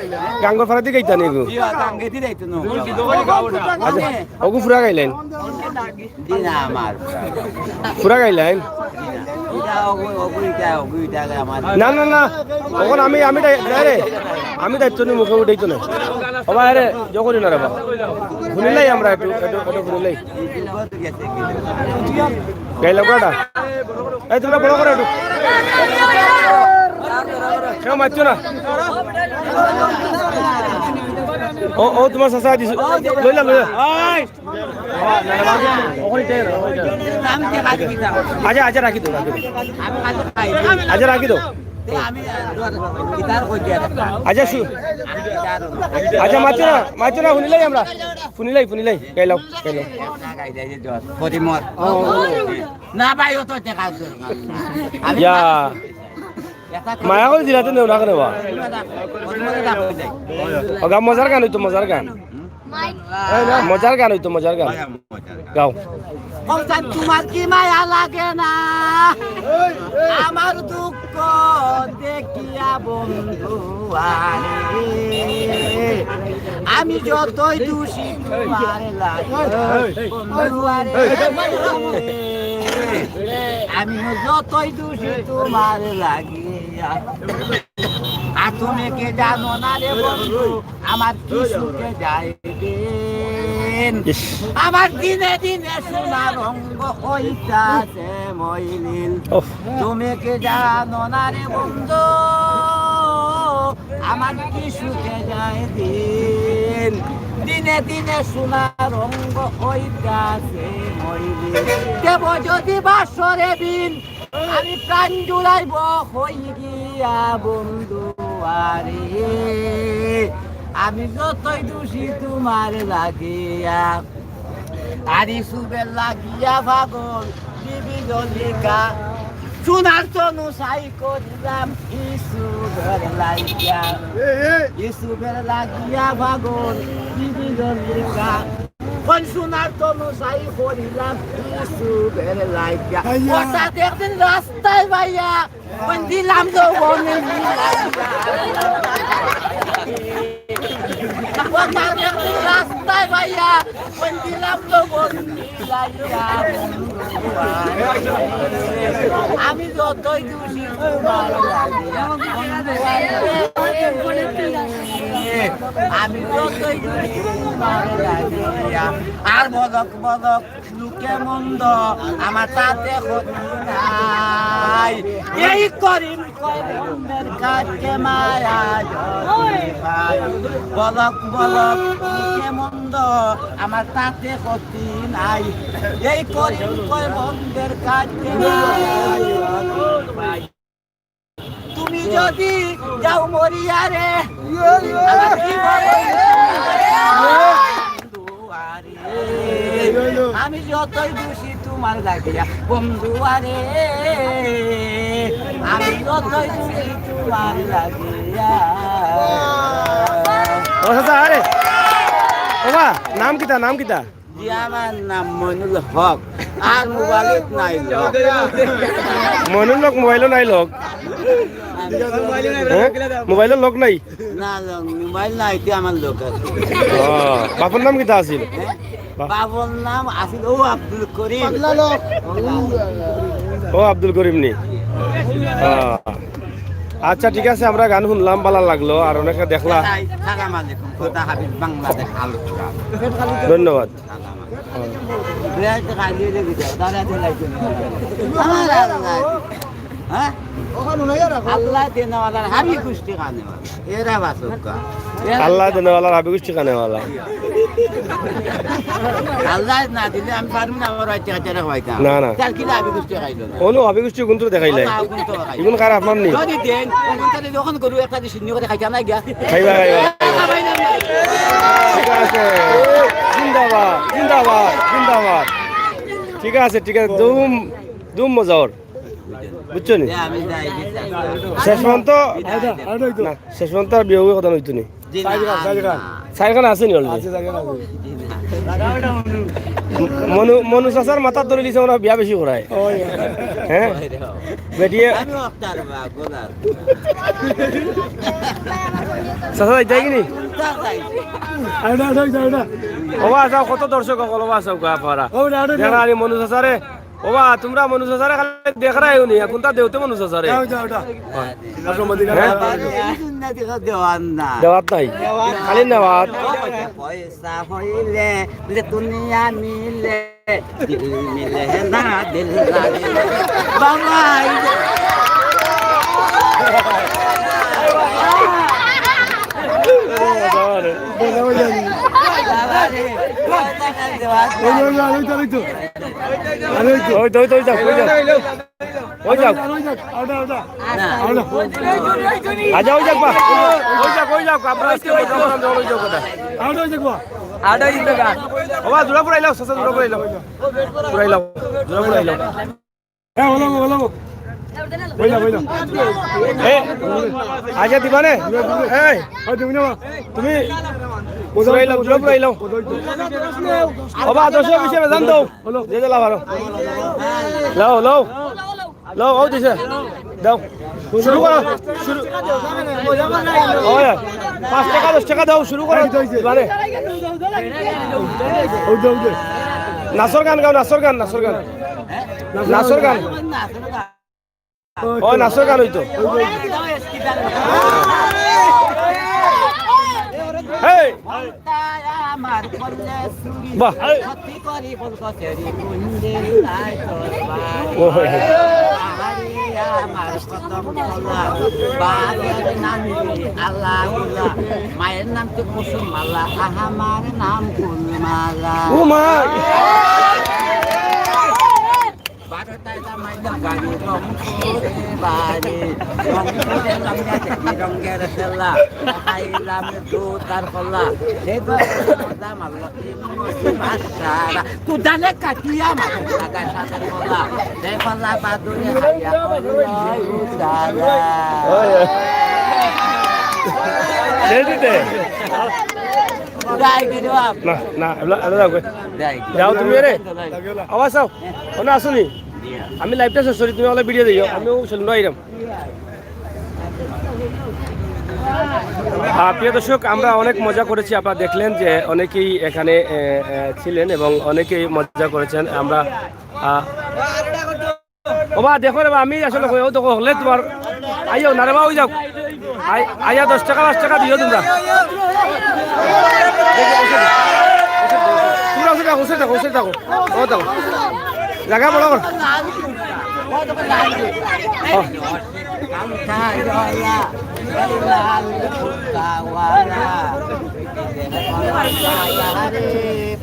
গাঙ্গর ফাড়াদি গাইতা নি এগু? জি, গাঙ্গেদি যাইতো না। আচ্ছা, ওগু ফুরা গাইলাইন? জি না, আমার। ফুরা গাইলাইন? জি না। ইটা ওগু, ওগু ইটা, ওগু ইটা আগে আমার। না, না, না। অখন আমি, আমি দায়-, দায় রে। আমি দায়িত্ব নি মুখে উঠাইতো না। ও ভাই রে, যখন না রে বাবা। হুনিলাই আমরা একটু, একটু, একটু হুনিলাই। গাইলাম কটা? এই, তুমরা বড় করো একটু। কেউ মারছো না? ও, ও, তুমার চাচা দিছে। লইলা, লইলা। আচ্ছা, আচ্ছা, রাখি দেও, রাখি দেও। আচ্ছা, রাখি দেও। আচ্ছা, শু-, আচ্ছা, মারছো না, মারছো না, হুনিলাই আমরা। হুনিলাই, হুনিলাই। গাইলাও, গাইলাও। না ভাই, ও তো দেখা আছে। ইয়া। মায়া করে দিলাতে নেও না কেনে বা? ওগা মজার গান অইতো, মজার গান। মজার গান অইতো, মজার গান। গাও। কওচান তুমার কি মায়া লাগে না আমার দুঃখ দেখিয়া বন্ধু আরে? আমি যতই দুষি তুমার লাগে বন্ধু আরে। আমি যতই দুষি তুমার লাগিয়া আর তুমি কি জানো না রে বন্ধু, আমার কি সুখে যায় দিন। ইস। আমার দিনে দিনে সোনার রঙ অইতাছে মলিন। উফ। তুমি কি জানো না রে বন্ধু, আমার কি সুখে যায় দিন। দিনে দিনে সোনার রঙ অইতাছে মলিন। দেব যদি বাসরে বিন, আমি প্রাণ জুড়াইব হই গিয়া বন্ধু আরে। আমি যতই দুষি তুমার লাগিয়া, আর ইসুবের লাগিয়া পাগল বিবি জলিকা। সোনার তনু ছাই করিলাম ইসুবের লাগিয়া, ইসুবের লাগিয়া পাগল বিবি জলিকা। কোন সোনার তনু ছাই করিলাম ইসুবের লাগিয়া। আইয়া। হঠাৎ একদিন রাস্তায় পাইয়া, কোন দিলাম যৌবন মিলাইয়া। হঠাৎ একদিন রাস্তায় পাইয়া, কোন দিলাম যৌবন মিলাইয়া। আমি যতই দুষি তুমার লাগিয়া, আমি যতই দুষি তুমার লাগিয়া। আর বলক বলক লোকে মন্দ, আমার তাতে ক্ষতি নাই। এই করিম কয় বন্দের কাছে মায়া যদি পাই। বলক বলক লোকে মন্দ, আমার তাতে ক্ষতি নাই। এই করিম কয় বন্দের কাছে মায়া যদি পাই। তুমি যদি যাও মরিয়া রে, আমার জীবন দুয়ারে। আমি যতই দুষি তুমার লাগিয়া বন্ধু আরে, আমি যতই দুষি তুমার লাগিয়া। ও চাচা, আরে, ও বা, নাম কিতা, নাম কিতা? জি, আমার নাম মইনুল হক। আর মোবাইলত নাই লক। মইনুল হক, মোবাইলো নাই লক। হ্যাঁ? মোবাইলো লক নাই? না, লক, মোবাইল নাই, তে আমার লক আছে। ও, বাপর নাম কিতা আছিল? হ্যাঁ? বাপর নাম আছিল ও আব্দুল করিম। ও আব্দুল করিম নি? ও। আচ্ছা, ঠিক আছে, আমরা গান হুনলাম, ভালা লাগলো, আর অনেকে দেখলা। সালাম আলাইকুম, খোদা হাফিজ, বাংলাদেশ আলোচনা। ধন্যবাদ। আল্লাহ দেনেওয়ালার হাবি গুষ্টি খানেওয়ালা। এরা বাসুকা। আল্লাহ দেনেওয়ালার হাবি গুষ্টি খানেওয়ালা। আল্লাহ না দিলে আমি পারবো না, আমার বাচ্চা কাচ্চারা খাওয়াইতাম। না, না। তার কি হাবি গুষ্টি খাইলো না? অনু হাবি গুষ্টি গুণ তো দেখাইলাই। ইগুন খারাপ নাম নি? যদি দেন, তাহলে যখন গরু একটা দিয়ে শূন্য করে খাইতাম না গিয়া। খাইবা, খাইবা, খাইবা। ঠিক আছে। জিন্দাবাদ, জিন্দাবাদ, জিন্দাবাদ। ঠিক আছে, ঠিক আছে। দুম, দুম মজা ওর। বুঝছো নি? শেষ পর্যন্ত, না, শেষ পর্যন্ত আর বিয়োগের কথা হইতো নি। চাইরখান আছে নি already? মনু, মনু চাচার মাথাত ধরি দিছে, ওরা বিয়া বেশি করায়। হ্যাঁ? বেটিয়ে চাচা যাইতায় কিনি? ওবা আচ্ছা, কত দর্শক অকল, ওবা আচ্ছা, গা পারা। যারা আরে মনু চাচারে, ওবা, তুমরা মনু চাচারে খালি দেখরায় নি, কুনটা দেওতে মনু চাচারে? যাও, যাও, যাও। হ্যাঁ? দেওয়াত নাই। খালি নেওয়াত। পয়সা হইলে যে দুনিয়া মিলে, দিল মিলে না, দিল না দিলে। বাবা, এই যে বাবা রে। ওই, ওই, ওই, ওই তো, ওই তো। আরে ওই তো। ওই তো, ওই তো, ওই যাক, ওই যাক। ওই যাক। আচ্ছা, ওই যাক বা। ওই যাক, ওই যাক। আপনারা আজকে বলতে পারেন যে ওই যাক কথা। ওবা, জোড়া পুরাইলাও, চাচা, জোড়া পুরাইলাও। পুরাইলাও, জোড়া পুরাইলাও। হ্যাঁ, বলো, বলো। বইলা, বইলা। এ, আগে দিবা নে? এই, তুমি পুরাইলাও, জোড়া পুরাইলাও। ওবা, দশ হিসেবে জান দাও। যে যে লাভারো। লও, লও। লও, ও দিছে। দাও। শুরু করো। শুরু। ওই, পাঁচ টাকা, দশ টাকা দাও, শুরু করো। এবারে। নাচর গান গাও, নাচর গান, নাচর গান। নাচর গান। ও, নাচর গান হইতো। হেই! বাহ! ও, হই, হই। মায়ের নাম তো কুসুম মালা, আমার নাম ফুলমালা। ও মা! বারোটায় জামাই বাড়ি রংপুরে বাড়ি, রংপুরে লঙ্গা দেখি রঙের খেলা, খাইলাম দুধ আর কলা, সে তো মজা মারল। বাসারা কুদালে কাটিয়া মারল, লাগায় সাদা কলা, সে কলা বাদুড়ে খাইয়া করল উজালা। শেষ দিতে? যাই গো বাপ। না, না, এলা, এলা যাও গো। যাই। যাও তুমি রে। আওয়াজ আও। ওনা আসুনি। আমি লাইভটা শেষ করি, তুমি আমার ভিডিও দিও। আমিও সেলুন আইরাম। আহ, প্রিয় দর্শক, আমরা অনেক মজা করেছি। আপনারা দেখলেন যে অনেকেই এখানে, এ, এ, ছিলেন এবং অনেকেই মজা করেছেন। আমরা, আহ, ওবা, দেখো রে বা, আমি আসলে কই, ও দেখো, হলে তোমার, আইও না রে বা, ওই যাও। আই-, আইয়া দশ টাকা, পাঁচ টাকা দিও তোমরা। তোমরা ওসে থাকো, ওসে থাকো, ওসে থাকো। ও থাকো। জায়গা বড় কর। ও।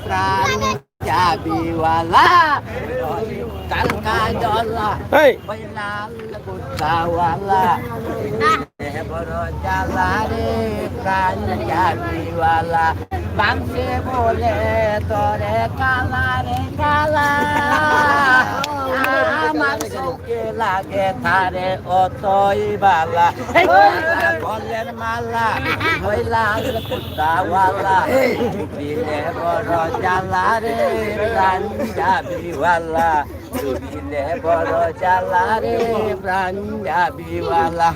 প্রাণ চাবিওয়ালা, কালকা জলা, এই। ওই লাল কুর্তাওয়ালা, এ বড় জ্বালা রে, প্রাণ চাবিওয়ালা। মানষে বলে তোরে কালা রে কালা, আমার চোখে লাগে তারে অতই বালা। গলের মালা, ওই লাল কুর্তাওয়ালা, দিলে বড় জ্বালা রে, প্রাণ চাবিওয়ালা। দিলে বড় জ্বালা রে, প্রাণ চাবিওয়ালা।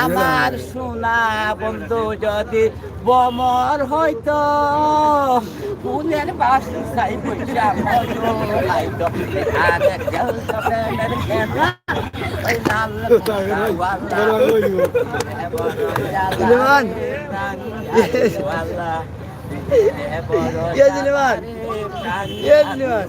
আমার সোনা বন্ধু যদি ভ্রমর হইতো, ফুলের বাসি চাই বৈশাখ হইতো, আইতো। আর খেলতো প্রেমের খেলা, ওই লাল কুর্তাওয়ালা। সুলেমান। ইয়ে সুলেমান। ইয়ে সুলেমান।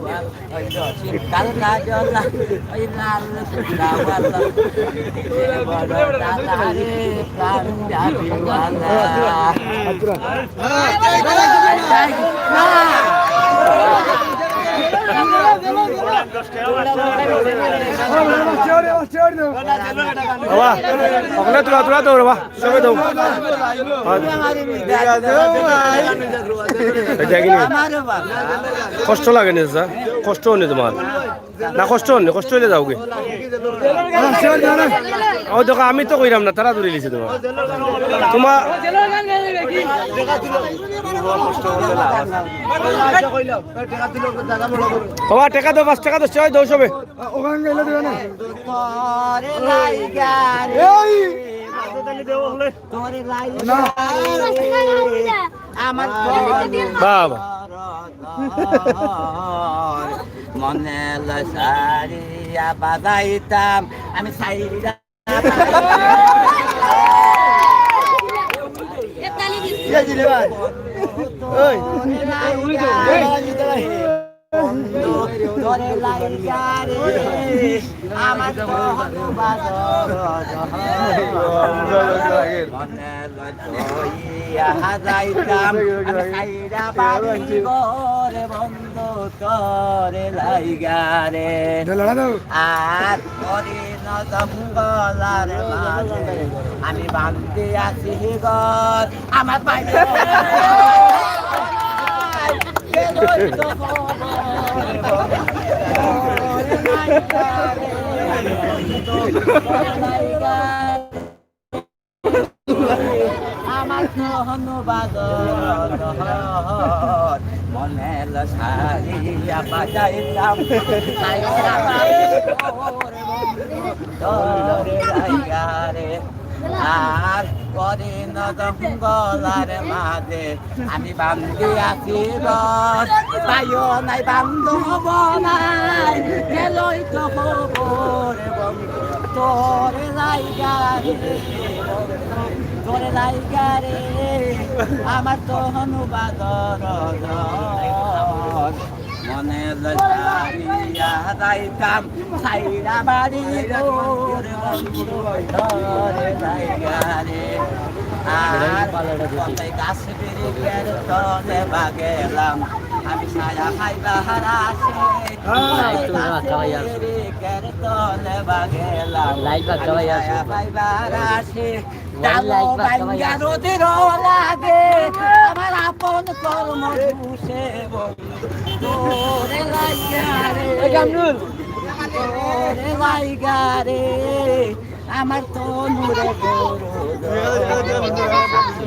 বাবা, ওখানে তোরা, তোরা দৌড়, বাবা। সবে দাও। আর ঠিক আছে, ভাই। এই দেখি নি। কষ্ট লাগে নি, স্যার? কষ্ট হয়নি তোমার? না, কষ্ট হয়নি, কষ্ট হইলে যাও গি। ও দেখো, আমি তো কইরাম না, তারা ধরে লিছে তোমার। তোমার বাবা, টেকা দাও, পাঁচ টেকা, দশ টেকা দাও সবে। এই! আমার বাবা। মনে লয় সারিয়া বাজাইতাম আমি সাইরা। ওই। মনে লইয়া যাইতাম আমি সাইরা বাড়ি ঘর বন্ধু তোরে লাইগারে। আর করি ন জঙ্গলার মাঝে আমি বান্ধি আছি ঘর আমার বাইরে। আমার ধনু বাদর মনে লসারিয়া বাজাইতাম। তোরে লাইগারে আর করি ন জঙ্গলার মাঝে আমি বান্ধি আছি ঘর, তাইও নাই বান্ধব নাই, গেলই তো খবর বন্ধু, তোরে লাইগারে, তোরে লাইগারে, আমার তো হনু বাদর ঘর। মনে লইয়া যাইতাম সাইরা বাড়ি ঘর বন্ধু, তোরে লাইগারে। আর কত গাছ বিরিখের তলে বা গেলাম আমি সায়া খাইবার আসে। গাছ বিরিখের তলে বা গেলাম আমি সায়া খাইবার আসে। ডালো বাইঙ্গা রোদে রো লাগে, আমার আপন কর্ম দুষে বন্ধু। তোরে লাইগারে, এই কামরুল। তোরে লাইগারে, আমার তো নুরে গরু।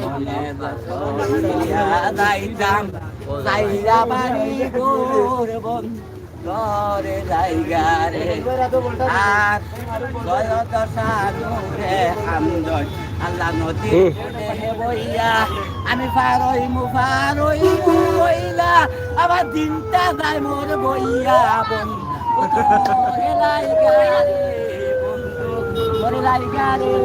মনে বাসিয়া যাইতাম, যাইরা বাড়ি ঘর বন্ধু। তোরে লাইগারে আর জয় দশা নূরে খান্দন আল্লাহ নদীর হুম। কুলে বইয়া আমি ফারইমু ফারইমু বইলা আবার দিনটা যায় মোর বইয়া বন্ধু। তোরে লাইগারে বন্ধু, তোরে লাইগারে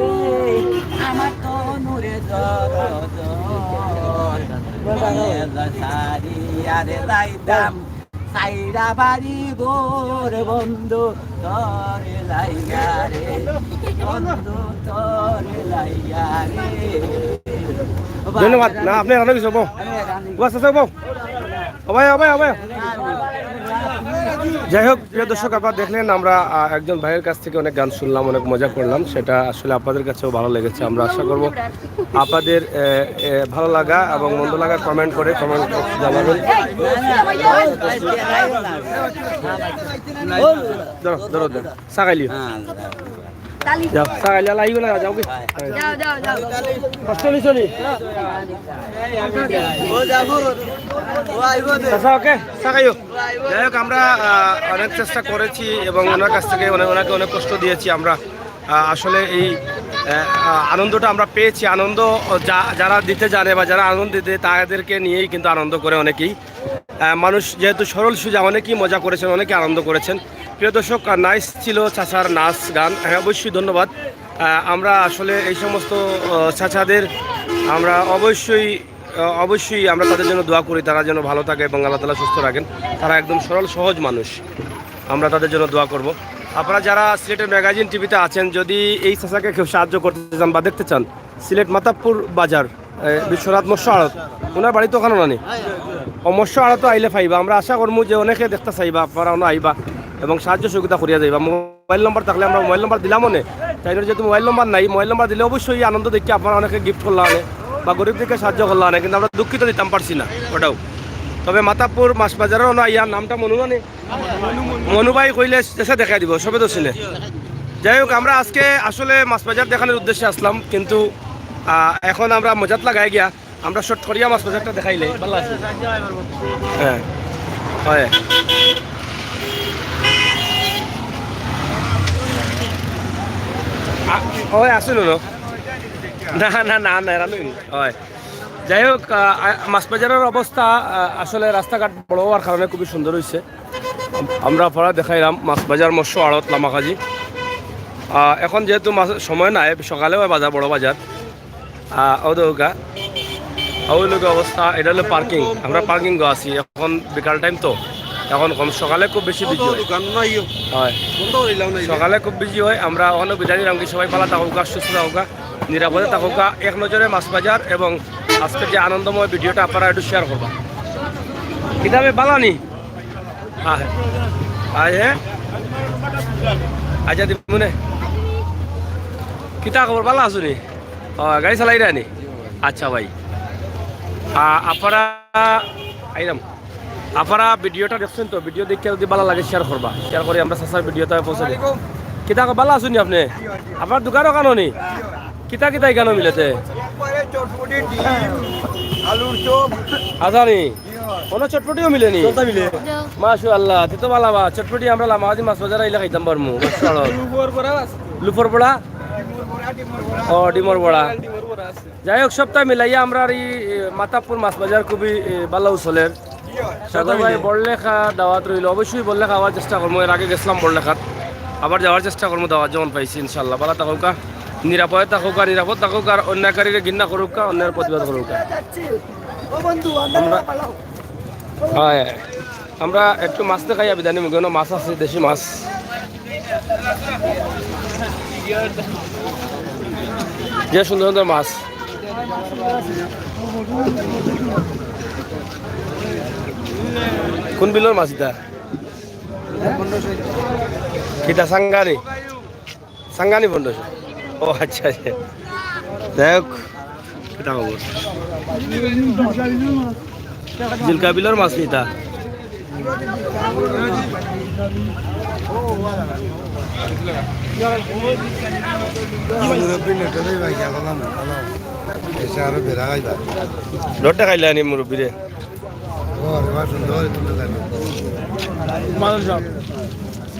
আমার তো নুরে জর জর। মনে সারি আরে যাইতাম সাইরা বাড়ি ঘর বন্ধু, তোরে লাইগারে, বন্ধু, তোরে লাইগারে। ধন্যবাদ। না, আপনি রান্না কিছু বউ। বাস আছে বউ। ও ভাই, ও ভাই, ও ভাই। যাই হোক, প্রিয় দর্শক, আপনারা দেখলেন, আমরা, আহ, একজন ভাইয়ের কাছ থেকে অনেক গান শুনলাম, অনেক মজা করলাম, সেটা আসলে আপনাদের কাছেও ভালো লেগেছে। আমরা আশা করব আপনাদের, এ, এ, ভালো লাগা এবং মন্দ লাগা কমেন্ট করে কমেন্ট বক্সে জানাবেন। ধরো, ধরো, ধরো। চা খাইলিও। যাও, চা খাইলিও, আইও না, যাও কি? যাও, যাও, যাও। কষ্ট নিছো নি? চাচা, ওকে, চা খাইও। যাই হোক, আমরা, আহ, অনেক চেষ্টা করেছি এবং ওনার কাছ থেকে অনেক, ওনাকে অনেক কষ্ট দিয়েছি আমরা। আহ, আসলে এই, আহ, আহ, আনন্দটা আমরা পেয়েছি। আনন্দ যা-, যারা দিতে জানে বা যারা আনন্দ দিতে, তাদেরকে নিয়েই কিন্তু আনন্দ করে অনেকেই। আহ, মানুষ যেহেতু সরল সোজা, অনেকেই মজা করেছেন, অনেকে আনন্দ করেছেন। প্রিয় দর্শক, আহ, নাইস ছিল চাচার নাচ গান। হ্যাঁ, অবশ্যই ধন্যবাদ। আহ, আমরা আসলে এই সমস্ত, আহ, চাচাদের আমরা অবশ্যই, আহ, অবশ্যই আমরা তাদের জন্য দোয়া করি, তারা যেন ভালো থাকে এবং আল্লাহ তাআলা সুস্থ রাখেন। তারা একদম সরল সহজ মানুষ, আমরা তাদের জন্য দোয়া করব। আপনারা যারা সিলেটের ম্যাগাজিন টিভিতে আছেন, যদি এই চাচাকে কেউ সাহায্য করতে চান বা দেখতে চান, সিলেট মাতাবপুর বাজার, এ, বিশ্বনাথ মৎস্য আড়ত, ওনার বাড়ি তো ওখানো নানি। ও মৎস্য আড়ত আইলে পাইবা, আমরা আশা করমু যে অনেকে দেখতে চাইবা, আপনারা ওনো আইবা এবং সাহায্য সহযোগিতা করিয়া যাইবা। মোবাইল নম্বর থাকলে আমরা মোবাইল নম্বর দিলাম অনে। তাই যেহেতু মোবাইল নম্বর নাই, মোবাইল নম্বর দিলে অবশ্যই এই আনন্দ দেখে আপনারা অনেকে গিফট করলা অনে বা গরিব দেখে সাহায্য করলা অনে, কিন্তু আমরা দুঃখিত দিতাম পারছি না ওটাও। তবে মাতাবপুর মাছ বাজারের ওনো আইয়া নামটা মনু নানি, মনু ভাই কইলে দেশে দেখা দিব, সবে তো চিনে। যাই হোক, আমরা আজকে আসলে মাছ বাজার দেখানোর উদ্দেশ্যে আসলাম, কিন্তু, আহ, এখন আমরা মজাত লাগাই গিয়া আমরা শর্ট করিয়া মাছ বাজারটা দেখাইলে ভালা আছিল। হ্যাঁ, হয়। আ-, হয়, আছে নুনো। না, না, না, না, এরা লইনি। হয়। যাই হোক, আ, আ, মাছ বাজারের অবস্থা, আ, আসলে রাস্তাঘাট বড় হওয়ার কারণে খুবই সুন্দর হইছে। আম-, আমরা পরে দেখাইলাম মাছ বাজার, মৎস্য আড়ত, লামাকাজি। আ, এখন যেহেতু মাছ, সময় নাই, সকালে হয় বাজার, বড় বাজার। আ, ও দেখউক্কা, ওই লোক অবস্থা, এটা হলো পার্কিং। আমরা পার্কিং গো আছি, এখন বিকাল টাইম তো, এখন কম, সকালে খুব বেশি বিজি হয়। দোকান নাই। হয়। বন্ধ করিলাম না। সকালে খুব বিজি হয়। আমরা ওখানে বিদায় নিলাম কি, সবাই ভালা থাকউক্কা, সুস্থ থাকউক্কা, নিরাপদে থাকউক্কা। এক নজরে মাছ বাজার এবং আজকে যে আনন্দময় ভিডিওটা আপনারা একটু শেয়ার করবা। কিতাবে বালানি? আয়, আয়, হ্যাঁ? আচ্ছা, দিমুনে। কিতা খবর, ভালা আছুনি? ও, গাড়ি চালাইরা নি? আচ্ছা ভাই। আ, আপনারা, আইরাম। আপনারা ভিডিওটা দেখছেন তো? ভিডিও দেখে যদি ভালা লাগে, শেয়ার করবা। শেয়ার করি আমরা চাচার ভিডিওটা পৌঁছে দিই। কিতা খবর, ভালা আছুনি আপনে? আপনার দোকান ওখানো নি? কিতা কিতা এখানো মিলেছে? একবারে চটপটি, ডিম, আলুর চপ। আচ্ছা নি? কোনো চটপটিও মিলেনি? চটপটি মিলে। মাশাআল্লাহ, তে তো ভালা বা। চটপটি আমরা লামাকাজি মাছ বাজার আইলে খাইতাম পারমু। মাশাআল্লাহ। লুফর বড়া আছে। লুফর বড়া? ডিমর বড়া, ডিমর বড়া। ও, ডিমর বড়া। ডিমর বড়া আছে। যাই হোক, সবটা মিলাইয়া আমরা এই, এ, মাতাবপুর মাছ বাজার খুবই, এ, ভালা চলের। সাগর ভাই, বড়লেখা দাওয়াত রইল, অবশ্যই বড়লেখা আওয়ার চেষ্টা করমু। এর আগে গেছিলাম বড়লেখাত, আবার যাওয়ার চেষ্টা করমু দাওয়াত যখন পাইছি, ইনশাআল্লাহ। ভালা থাকউক্কা, নিরাপদে থাকউক্কা, নিরাপদ থাকউক্কা, আর অন্যায়কারীরে ঘৃণা করউক্কা, অন্যায়ের প্রতিবাদ করউক্কা। আমরা, হয়, আমরা একটু মাছ দেখাইয়া বিদায় নিমু, কেন মাছ আছে, দেশি মাছ। যে সুন্দর সুন্দর মাছ। কোন বিলর মাছ ইটা? কিতা সাঙ্গানি? সাঙ্গানি পনেরোশো। ও আচ্ছা, আচ্ছা। যাই হোক, কিতা খবর? জিলকা বিলর মাছ নিতা। মুরব্বি নেটে ভাই গেলাম, গেলাম। এসে আরো বেড়া খাইবা। রোডটা খাইলে আনি মুরব্বি রে। ও, রে, বাস সুন্দর, তুমি জানো। মাদুর সাহেব।